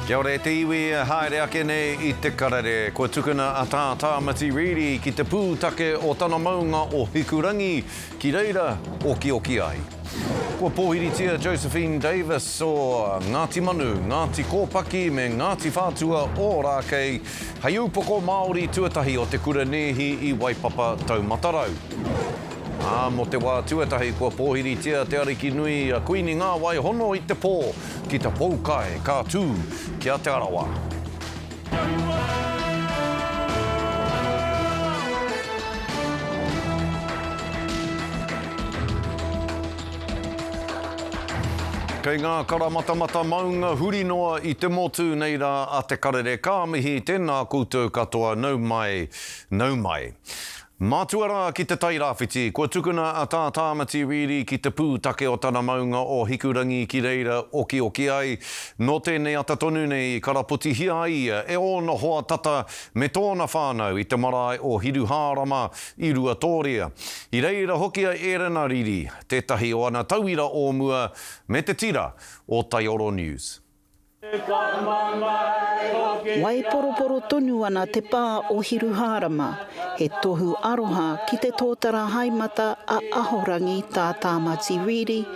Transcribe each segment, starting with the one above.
Kia ora e te iwi e haere ake nei i te karere. Kua tukuna a Tā Tāmati Reedy ki te pūtake o tana maunga o Hikurangi, ki reira okioki ai. Kua pōhiritia Josephine Davis o Ngāti Manu, Ngāti Kōpaki me Ngāti Whātua Ōrākei hei upoko Māori tuatahi o te kura nēhi i Waipapa Taumatarau. Ā, mō te wā tuatahi kua pōhiritia te ariki nui a Kuini Ngāwai Hono i te pō ki te poukai ka tū ki a Te Arawa. Kei ngā karamatamata maunga huri noa i te motu nei rā a Te Karere ka mihi tēnā koutou katoa nau mai, nau mai. Mātua rā ki Te Tairāwhiti, kua tukuna a Tā Tāmati Reedy ki te pūtake o tana maunga o Hikurangi ki reira okioki ai. Nō tēnei ata tonu nei i karapotihia ai ia e ōna hoa tata me tōna whānau i te marae o Hiruhārama i Ruatōria. I reira hoki a Erena Reedy, tētahi o ana tauira o mua, me te tira o Taioro News. Waiporoporo tonu ana te pā o Hiruhārama, he tohu aroha ki te tōtara haemata a Ahorangi Tā Tāmati Reedy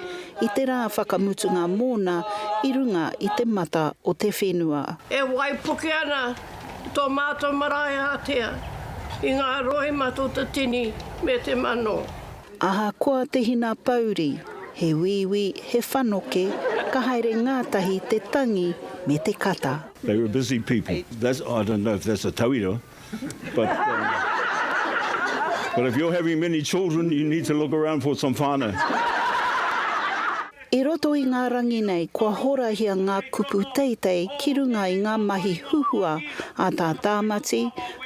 i te rā whakamutunga mōna i runga i te mata o te whenua. E waipuke ana tō mātou marae ātea i ngā roimata o te tini me te mano. Ahakoa te hinapouri, he wīwī, he whanoke, ka haere ngātahi te tangi me te kata. They were busy people. That's, I don't know if that's a tauira, but, um, but if you're having many children, you need to look around for some whānau. I roto i ngā rangi nei kua horahia ngā kupu teitei ki runga i ngā mahi huhua a Tā Tāmati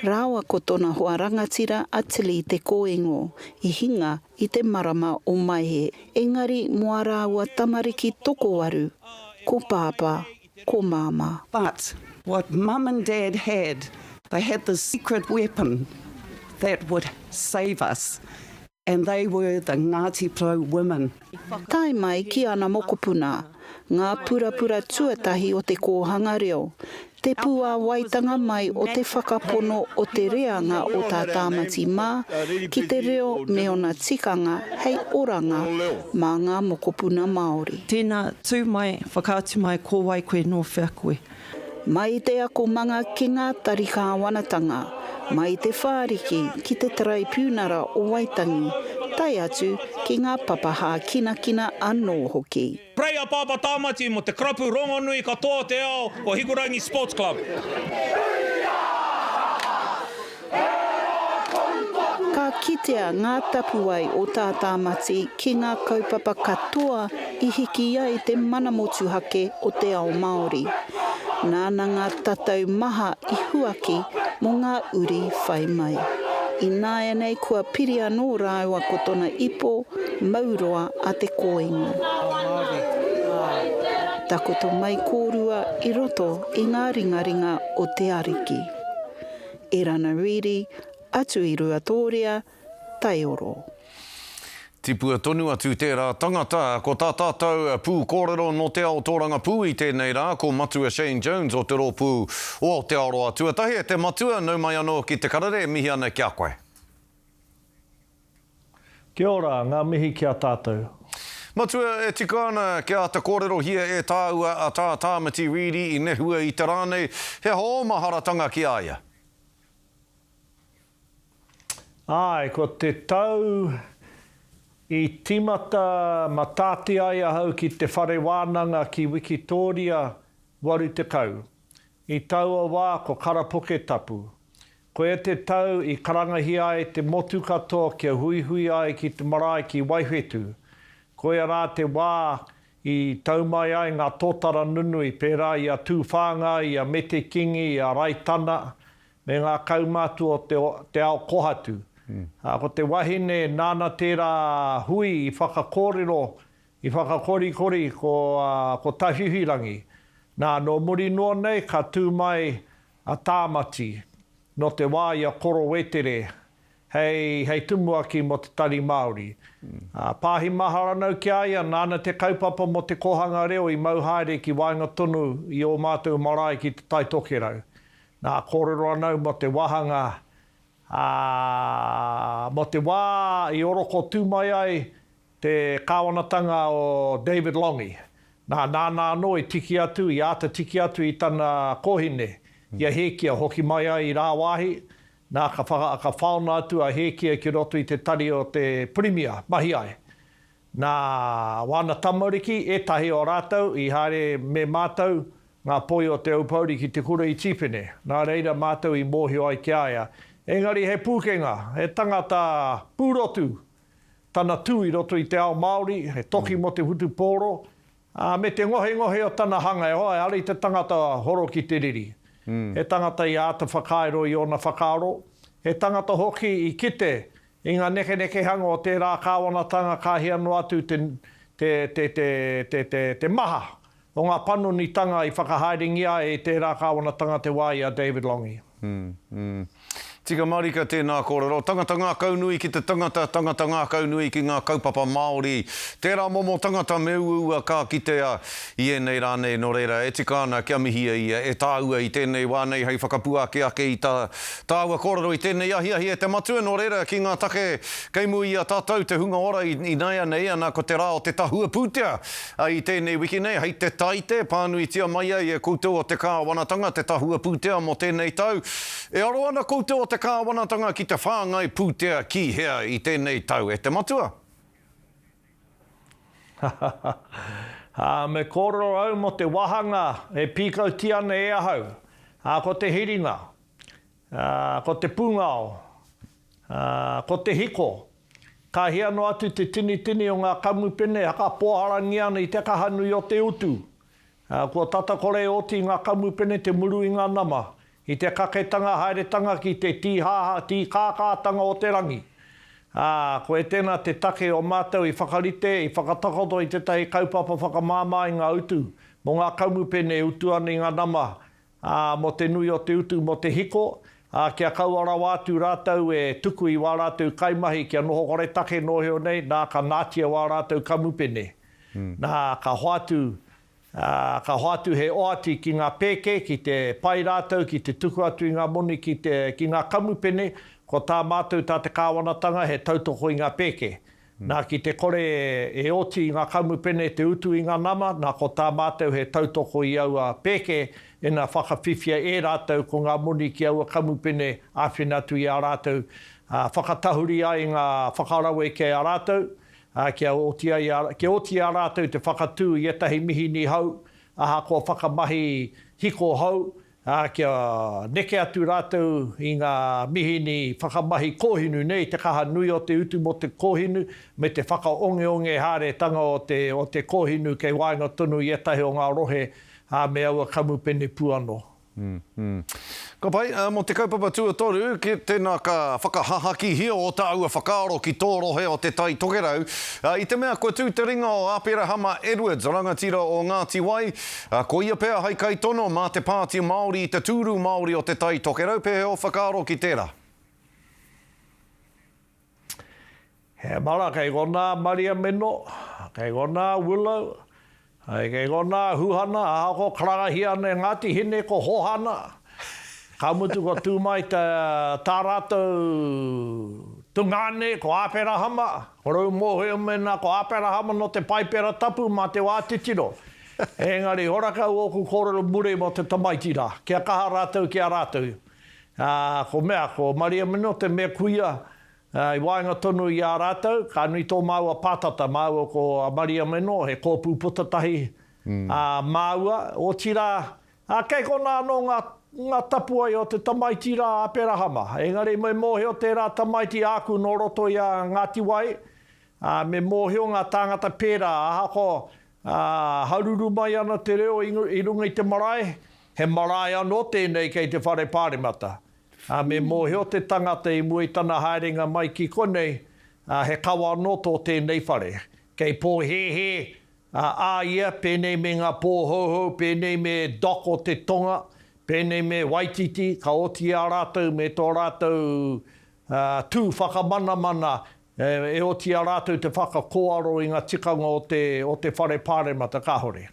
rāua ko tona hoa rangatira a Tilly Te Kōingo i hinga i te marama o Maehe. Engari mō a rāua tamariki tokowaru, ko Pāpā, ko Māmā. But what Mum and Dad had, they had the secret weapon that would save us And they were the Ngāti Porou women. Tae mai ki ana mokopuna, ngā purapura tuatahi o te kōhanga reo, te puāwaitanga mai o te whakapono o te reanga o tā Tāmati mā ki te reo me ona tikanga hei oranga mā ngā mokopuna Māori. Tēnā, tū mai, whakaatu mai ko wai koe, nō whea koe. Mai i te akomanga ki ngā tari kāwanatanga, mai i te whāriki ki te Taraipiunara o Waitangi, tae atu ki ngā papa hākinakina anō hoki. Pray a Pāpā Tāmati mō te karapu rongonui katoa o te ao o Hikurangi Sports Club. Ka kitea ngā tapuwae o Tā Tāmati ki ngā kaupapa katoa i hiki ai te mana motuhake o te ao Māori. Nāna ngā tatau maha i huaki mō ngā uri whai mai. Ināianei kua piri anō rāua ko tona ipo mauroa a Te Kōingo. Takoto mai kōrua i roto i ngā ringaringa o te Ariki. Erana Reedy, atu i Ruatōria, Taioro. Tipua tonu atu tērā tangata. Ko tā tātou pūkōrero nō te ao tōrangapū i tēnei rā, ko Matua Shane Jones o te rōpū o Aotearoa Tuatahi. E te Matua, nau mai anō ki te karere, e mihi ana ki a koe. Kia ora, ngā mihi ki a tātou. Matua, e tika ana kia āta kōrerohia e tāua a Tā Tāmati Reedy i nehua i te rā nei, he aha ō maharatanga ki a ia? Āe, ko te tau i tīmata matāti ai ahau ki te whare wānanga ki Wikitōria 80. I taua wā ko Karapuketapu. Koia te tau i karangahia ai te motu katoa kia huihui ai ki te marae ki Waiwhetū. Koia rā te wā i tau mai ai ngā tōtara nunui pērā i a Tūwhānga, i a Mete Kingi, i a Raitana, me ngā kaumātua o te te ao kohatu. Ko te wahine nāna tērā hui i whakakōrero, i whakakorikori ko ko Tawhiwhirangi. Nā, nō muri noa nei ka tū mai a Tāmati, nō te wā i a Koro Wetere. hei, hei tumuaki mō te Tari Māori. Ā, pāhi mahara nau ki a ia, nāna te kaupapa mō te kōhanga reo i mau haere ki waenga tonu i ō mātou marae ki Te Tai Tokerau. Nā, kōrero ana au mō te wāhanga, ā, mō te wā i oroko tū mai ai te kāwanatanga o David Lange. Nā, nāna anō i tiki atu, i āta tiki atu i tana kōhine, i a Hēkia, hoki mai ai i rāwāhi, nā, ka whaka, ka whaona atu a Hēkia ki roto i te tari o te Pirimia, mahi ai. Nā, wāna tamariki, ētahi o rātou i haere me mātou, ngā poi o Te Aupōuri ki te kura i Tīpene, nā reira mātou i mōhio ai ki a ia. Engari he pūkenga, he tangata pūrotu tana tū i roto i te ao Māori, he toki mō te whutupōro, ā, me te ngohengohe o tana hanga, e hoa, ehara i te tangata horo ki te riri. He tangata i āta whakairo i ōna whakaaro, he tangata hoki i kite i ngā nekenekehanga o tērā kāwanatanga ka hia noa atu te, te, te, te, te, te, te maha o ngā panonitanga i whakahaerengia ai e tērā kāwanatanga te wā i a David Lange. Tika marika tēnā kōrero. Tangata ngākaunui ki te tangata, tangata ngākaunui ki ngā kaupapa Māori. Tērā momo tangata me uaua ka kitea i ēnei rā nei, nō reira, e tika ana kia mihia ia e tāua i tēnei wā nei hei whakapuaki ake i tā tāua kōrero i tēnei ahiahi e te matua, nō reira, ki ngā take kei mua i a tātou te hunga ora ināianei, ana ko te rā o te tahua pūtea I tēnei wiki nei, hei te Taite, pānuitia mai ai e koutou o te Kāwanatanga te tahua pūtea mō tēnei tau. E aro ana koutou o te Kāwanatanga ki te whāngai pūtea ki hea i tēnei tau, e te matua? Ā, me kōrero au mō te wāhanga e pīkautia ana e ahau, ā, ko te hiringa, ā, ko te pūngao, ā, ko te hiko, Ka hia noa atu te tinitini o ngā kamupene e whakapōharangia ana i te kaha nui o te utu. Kua tata kore e oti ngā kamupene te muru i ngā nama, i te kaketanga haeretanga ki te tīhāhā, tīkākātanga o te rangi. Ā, koe tēnā te take o mātou i whakarite, i whakatakoto i tētahi kaupapa whakamāmā i ngā utu mō ngā kamupene e utu ana i ngā nama ā, mō te nui o te utu mō te hiko, ā, kia kaua rawa atu rātou e tuku i wā rātou kaimahi kia noho koretake nōhio nei, nā, ka nātia wā rātou kamupene. Nā, ka hoatu, ā, ka hoatu he oati ki ngā pēke, ki te pai rātou ki te tuku atu i ngā moni ki te, ki ngā kamupene, ko tā mātou, tā te kāwanatanga he tautoko i ngā pēke. Nā, ki te kore e oti i ngā kamupene te utu i ngā nama, nā, ko tā mātou he tautoko i aua pēke, ina whakawhiwhia e rātou ko ngā moni ki aua kamupene āwhina atu i a rātou, ā, whakatahuri ai ngā whakarawe ki a rātou, ā, kia oti ai, kia oti i a rātou te whakatū i ētahi mihini hou, ahakoa whakamahi hiko hou, ā, kia neke atu rātou i ngā mihini whakamahi kōhinu nei, te kaha nui o te utu mō te kōhinu, me te whakaongeonge haeretanga o te, o te kōhinu kei waenga tonu i ētahi o ngā rohe, ā, me aua kamupene pū anō. Ka pai, mō te kaupapa tuatoru, ki, tēnā ka whakahahakihia ō tāua whakaaro ki tō rohe o Te Tai Tokerau, i te mea kua tū te ringa o Aperahama Edwards, rangatira o Ngāti Wai, Ā, ko ia pea hai kaitono mā te Pāti Māori i te tūru Māori o Te Tai Tokerau, pēhea ō whakaaro ki tērā? He mara kei konā Mariameno, kei konā Willow, kei konā Huhana, ahakoa karangahia ana e Ngāti Hine ko Hohana, ka mutu kua tū mai tā rātou tungāne ko Āperahama, ko Rau Mōhio ko Āperahama nō te Paipera Tapu mā te wā titiro. Engari, hora kau ōku kōrero muri mō te tamaiti rā, kia kaha rātou ki a rātou. Ā, ko mea, ko Maria Mino te mea kuia, ā, i waenga tonu i a rātou, ka nui tō māua pātata, māua ko Maria Mino, he kōpū putatahi, ā, māua, otirā, ā, kei konā anō ngā, ngā tapuwae o te tamaiti rā a Aperahama. Engari me mōhio tērā tamaiti āku nō roto i a Ngāti Wai, ā, me mōhio ngā tāngata pērā, ahakoa, Ā, haruru mai ana te reo i runga i te marae, he marae anō tēnei kei te whare pāremata. Ā, me mōhio te tangata i mua i tana haerenga mai ki konei, ā, he kawa anō tō tēnei whare. Kei pōhēhē a ia, pēnei me ngā pōhouhou, pēnei me Doc o te Tonga, pēnei me Waititi, ka oti i a rātou me tō rātou. tū whakamanamana e oti i a rātou te whakakōaro i ngā tikanga o te, o te whare pāremata, kāore.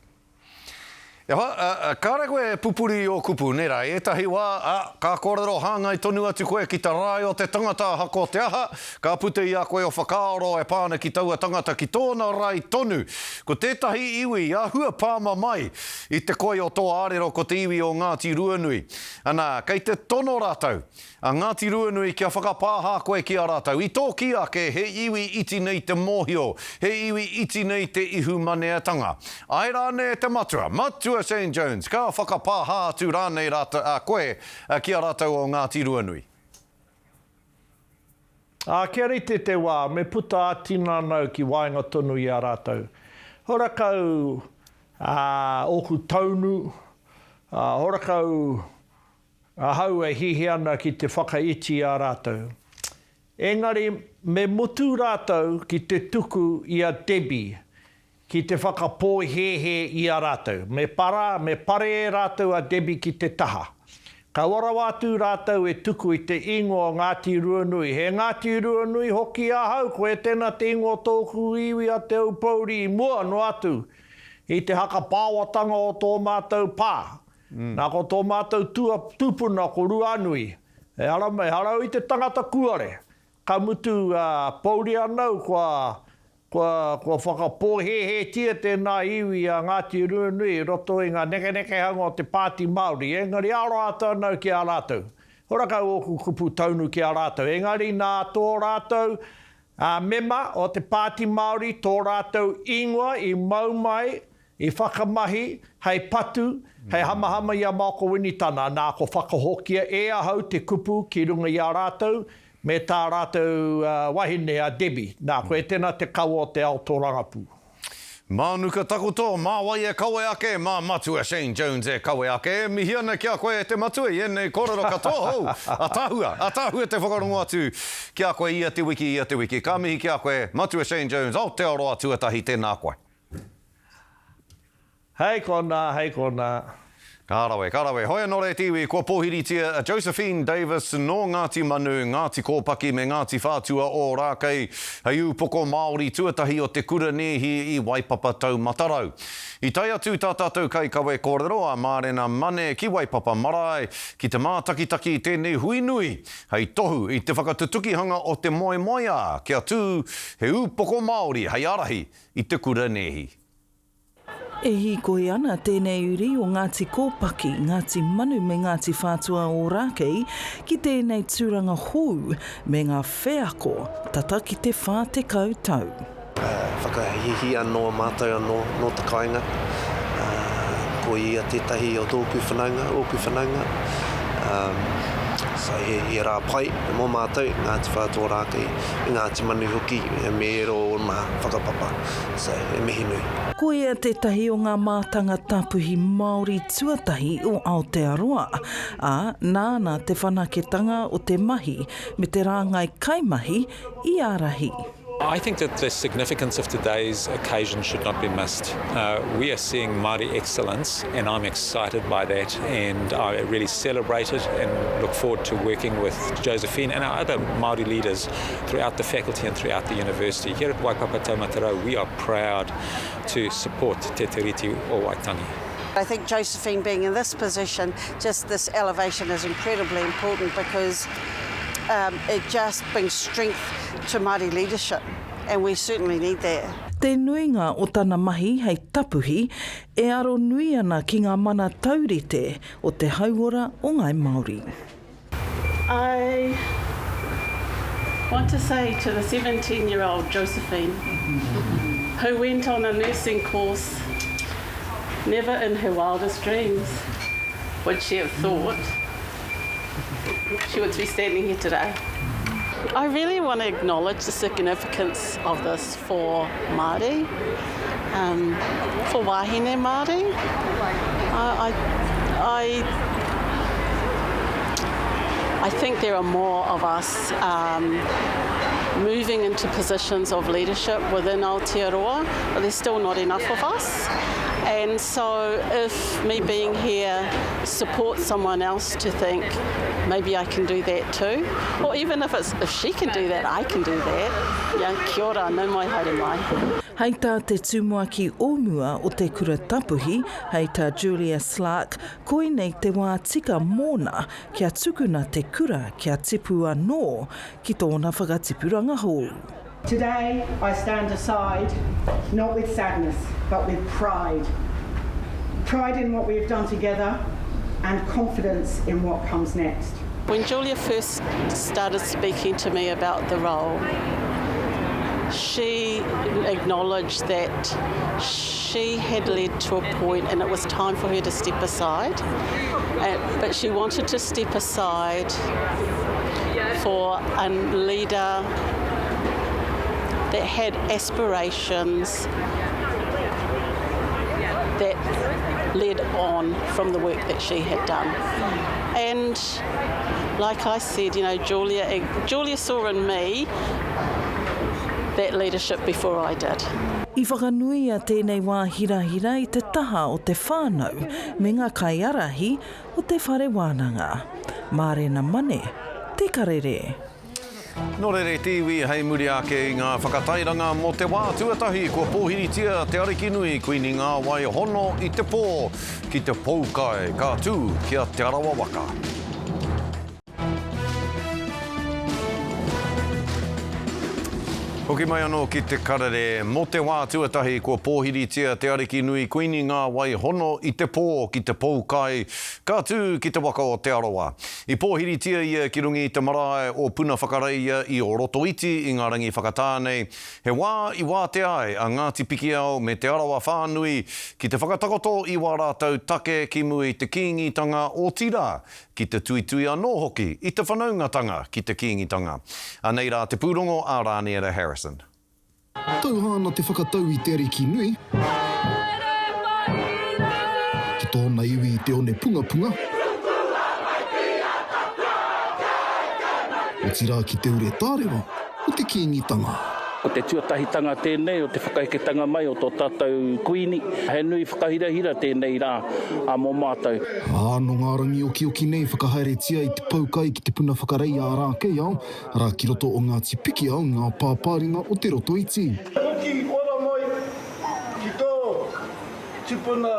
E hoa, ā, kāre koe e pupuri i ō kupu, nē rā? I ētahi wā, ā, ka kōrero hāngai tonu atu koe ki te rae o te tangata ahakoa te aha, ka puta i a koe ō whakaaro e pā ana ki taua tangata ki tōna rae tonu. Ko tētahi iwi i āhua pāmamae i te koi o tō ārero ko te iwi o Ngāti Ruanui. Anā, kei te tono rātou, A Ngāti Ruanui kia whakapāha koe ki a rātou. I tō kī ake, he iwi iti nei te mōhio, he iwi iti nei te ihumaneatanga. Āe rānei e te matua, Matua Shane Jones, ka whakapāha atu rānei rātou, a, koe ki a rātou o Ngāti Ruanui? Ā, kia rite te wā, me puta ā-tinana au ki waenga tonu i a rātou. Horakau, ā, ōku taunu, ā, horakau Ahau e hiahia ana ki te whakaiti i a rātou. Engari me mutu rātou ki te tuku i a Debbie ki te whakapōhēhē i a rātou. Me para, me pare e rātou a Debbie ki te taha. Kaua rawa atu rātou e tuku i te ingoa o Ngāti Ruanui. He Ngāti Ruanui hoki ahau, koe tēnā te ingoa o tōku iwi a Te Aupōuri i mua noa atu i te hakapaoatanga o tō mātou pā. Nā, ko tō mātou tua, tupuna ko Ruanui. Ehara, ehara au i te tangata kuare. Ka mutu, ā, pōuri ana au kua, kua, kua whakapōhēhētia tēnā iwi a Ngāti Ruanui i roto i ngā nekenekehanga o te Pāti Māori, engari aroha atu ana au ki a rātou. Hora kau ōku kupu taunu ki a rātou, engari nā tō rātou, ā, mema o te Pāti Māori tō rātou ingoa i mau mai I whakamahi hei patu, hei hamahama i a Maoko Winitana, nā ko whakahokia e ahau te kupu ki runga i a rātou me tā rātou wahine a Debbie, nā koe tēnā te kawa o te ao tōrangapū. Mānuka takoto, mā wai e kawe ake, mā Matua Shane Jones e kawe ake. E mihi ana ki a koe e te matua i ēnei kōrero katoa hou. Ataahua, ataahua te whakarongo atu ki a koe ia te wiki, ia te wiki. Ka mihi ki a koe, Matua Shane Jones, Aotearoa tuatahi, tēnā koe. Hei konā, hei konā. Ka rawe, ka rawe. Hoi anō re te iwi, kua pōhiritia a Josephine Davis nō Ngāti Manu, Ngāti Kōpaki me Ngāti Whātua Ōrākei hei ūpoko Māori tuatahi o te kura nēhi i Waipapa Taumatarau. I tae atu tā tātou kaikawe kōrero a Mārena Mane ki Waipapa Marae ki te mātakitaki i tēnei hui nui hei tohu i te whakatutukihanga o te moemoeā kia tū he ūpoko Māori hei ārahi i te kura nēhi. E hīkoi ana tēnei uri o Ngāti Kōpaki, Ngāti Manu me Ngāti Whātua Ōrākei ki tēnei tūranga hou me ngā wheako tata ki te 40 tau. Whakahihī anō mātou anō nō te kāinga. Ko ia tētahi o tōku whanaunga, ōku whanaunga. So he, he rā pai mō mātou, Ngāti Whātua Ōrākei, me Ngāti Manu hoki, me ērā ōna whakapapa. So, he mihi nui. Ko ia tētahi o ngā mātanga tapuhi Māori tuatahi o Aotearoa, ā, nāna te whanaketanga o te mahi me te rāngai kaimahi i ārahi. I think that the significance of today's occasion should not be missed. Uh, we are seeing Māori excellence and I'm excited by that and I really celebrate it and look forward to working with Josephine and our other Māori leaders throughout the faculty and throughout the university. Here at Waipapa Taumata Rau, we are proud to support Te Tiriti o Waitangi. I think Josephine being in this position, just this elevation is incredibly important because um, it just brings strength to Māori leadership and we certainly need that. Te nuinga o tana mahi hei tapuhi e aro nui ana ki ngā mana taurite o te hauora o ngāi Māori. I want to say to the 17 year old Josephine who went on a nursing course never in her wildest dreams would she have thought she would be standing here today. I really want to acknowledge the significance of this for Māori, um, for wāhine Māori. I, I, I I think there are more of us um, moving into positions of leadership within Aotearoa, but there's still not enough of us. And so if me being here support someone else to think maybe I can do that too. Or even if it's if she can do that, I can do that. Yeah, kia ora, nau mai haere mai. Hei tā te tumuaki o mua o te Kura Tapuhi, hei tā Julia Slark, koinei te wā tika mōna kia tukuna te kura kia tipu anō ki tōna whakatipuranga hou. Today I stand aside, not with sadness, but with pride. Pride in what we have done together and confidence in what comes next. When Julia first started speaking to me about the role, she acknowledged that she had led to a point and it was time for her to step aside. Uh, but she wanted to step aside for a leader that had aspirations that led on from the work that she had done. And like I said, you know, Julia, Julia saw in me that leadership before I did. I whakanuia tēnei wā hirahira i te taha o te whānau me ngā kaiārahi o te whare wānanga. Mārena Mane, Te Karere. Nō reira te iwi hei muri ake i ngā whakatairanga mō te wā tuatahi kua pōhiritia te Arikinui Kuini Ngāwai hono i te pō ki te poukai ka tū ki a Te Arawa waka. Hoki mai anō ki te karere, mō te wā tuatahi kua pōhiritia te Arikinui Kuini Ngāwai hono i te pō ki te poukai ka tū ki te waka o Te Arawa. I pōhiritia ia ki runga i te marae o Puna Whakareia i Orotoiti i ngā rangi whakatā nei, he wā i wātea ai a Ngāti Pikiao me Te Arawa whānui ki te whakatakoto i wā rātou take ki mua i te Kīngitanga otirā ki te tuitui anō hoki i te whanaungatanga ki te Kīngitanga. Anei rā te pūrongo a Rāniera Harrison. Tauha ana te whakatau i te ariki nui. Ki tōna iwi i te one pungapunga. Otirā ki te ure tārewa o te Kīngitanga. Ko te tuatahitanga tēnei o te whakaeketanga mai o tō tātou Kuini. He nui whakahirahira tēnei rā mō mātou. Ā, nō ngā rangi okioki nei whakahaeretia i te poukai ki te puna whakarei ā Rākeiao, arā ki roto o Ngāti Pikiao ngā pāpāringa o Te Rotoiti. Hoki ora mai ki tō tipuna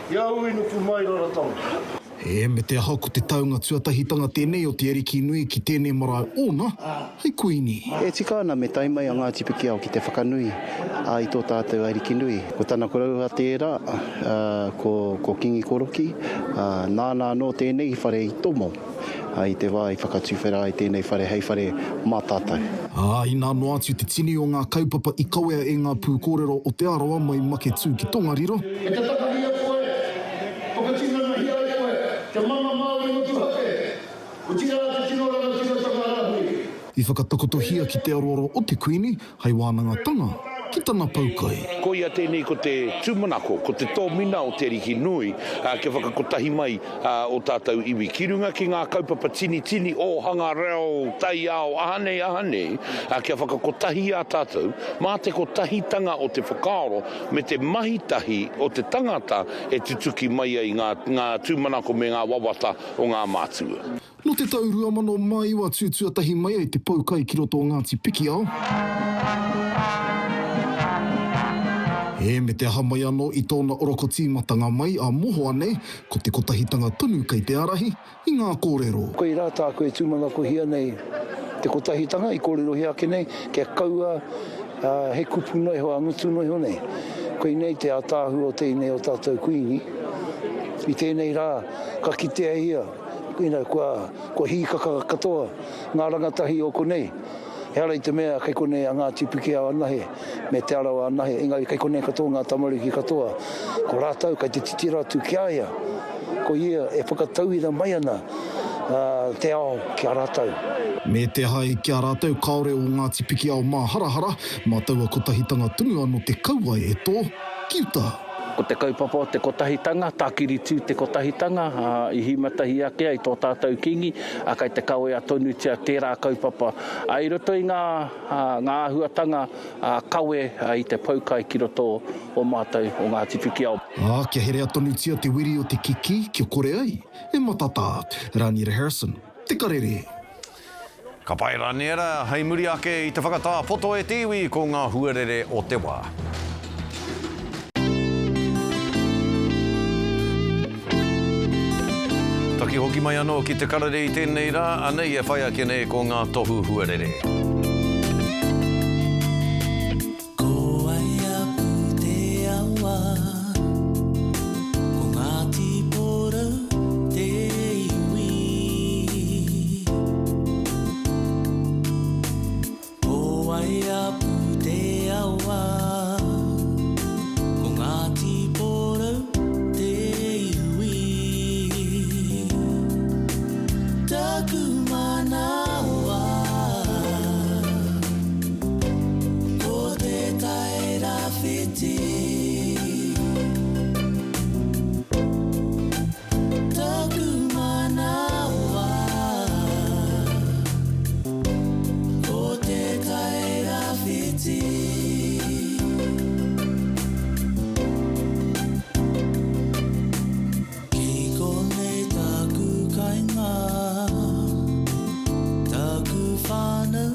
i a Uenukumairaratanga. Ē, me te aha ko te taunga tuatahitanga tēnei o te Ariki nui ki tēnei marae ōna hei Kuini. E tika ana me tae mai a Ngāti Pikiao ki te whakanui i tō tātou Ariki nui. Ko tana koroua tērā, ko, ko Kingi Koroki, nāna anō tēnei whare i tomo i te wā i whakatuwhera ai tēnei whare hei whare mā tātou. Ā, inā noa atu te tini o ngā kaupapa i kawea e ngā pūkōrero o Te Arawa mai Maketū ki Tongariro. E te takahia koe Whakatinanahia ai koe te mana Māori motuhake, otirā te tino rangatiratanga rāhui. I whakatakotohia ki te aroaro o te Kuini hei wānangatanga ki tana poukai. Koia tēnei ko te tūmanako, ko te tōmina o Te Ariki Nui kia whakakotahi mai ō tātou iwi ki runga ki ngā kaupapa tinitini, ōhanga reo, taiao, aha nei, aha nei, kia whakakotahi i a tātou mā te kotahitanga o te whakaaro me te mahi tahi o te tangata e tutuki mai ai ngā, ngā tūmanako me ngā wawata o ngā mātua. Nō te tau 2009 tū tuatahi mai ai te poukai ki roto o Ngāti Pikiao. Ē, me te aha mai anō i tōna orokotīmatanga mai ā mohoa nei, ko te kotahitanga tonu kei te ārahi, i ngā kōrero. Koirā tāku e tūmanakohia nei te kotahitanga i kōrerohia ake nei, kia kaua he kupu noa iho, ā-ngutu noa iho nei. Koinei te ātaahua o tēnei o tātou Kuini. I tēnei rā, ka kitea ia, you know, kua, kua hīkaka katoa ngā rangatahi o konei. Ehara i te mea kei konei a Ngāti Pikiao anahe me Te Arawa anahe, engari kei konei katoa ngā tamariki katoa. Ko rātou kei te titiro atu ki a ia, ko ia e whakatauira mai ana te ao ki a rātou. Me te aha i ki a rātou kāore ō Ngāti Pikiao māharahara, mā taua kotahitanga tonu anō te kauae e tō ki uta. Ko te kaupapa o te kotahitanga, tākiritū te kotahitanga, ā, i hīmatahi ake ai tō tātou Kīngi, ā, kai te kawea tonutia tērā kaupapa. Ā, i roto i ngā, ngā āhuatanga, ā, kawe i te poukai ki roto o mātou o Ngāti Pikiao. Ā, kia herea tonutia te wiri o te kikī kia kore ai e matatā. Raniera Harrison, Te Karere. Ka pai Raniera, hei muri ake i te whakatā poto e te iwi ko ngā huarere o te wā. Taki hoki mai anō ki te karere i tēnei rā, anei e whai ake nei ko ngā tohu huarere. Ko Waiapu te awa, ko Ngāti Porou te iwi. Ko Waiapu te awa, ko Ngāti Porou te iwi. Taku manawa. Ko te tai rāwhiti. Taku manawa. Ko te tai rāwhiti. Ki konei taku kainga, taku whanau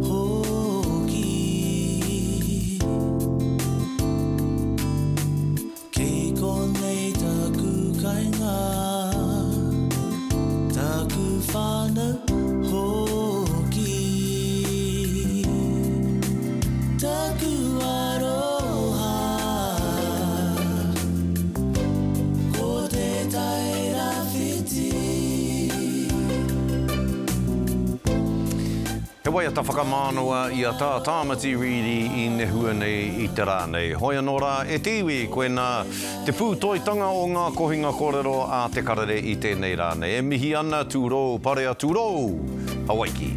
hoki. Ki konei taku kainga, taku whanau hoki. Taku aroha. Ko te tai rawhiti. He waiata whakamānawa i a Tā Tāmati Reedy i nehua nei i te rā nei. Hoi anō rā, e te iwi, koinā te pūtoitanga o ngā kohinga kōrero a Te Karere i tēnei rā nei. E mihi ana, tūrou, parea tūrou! Hawaiki!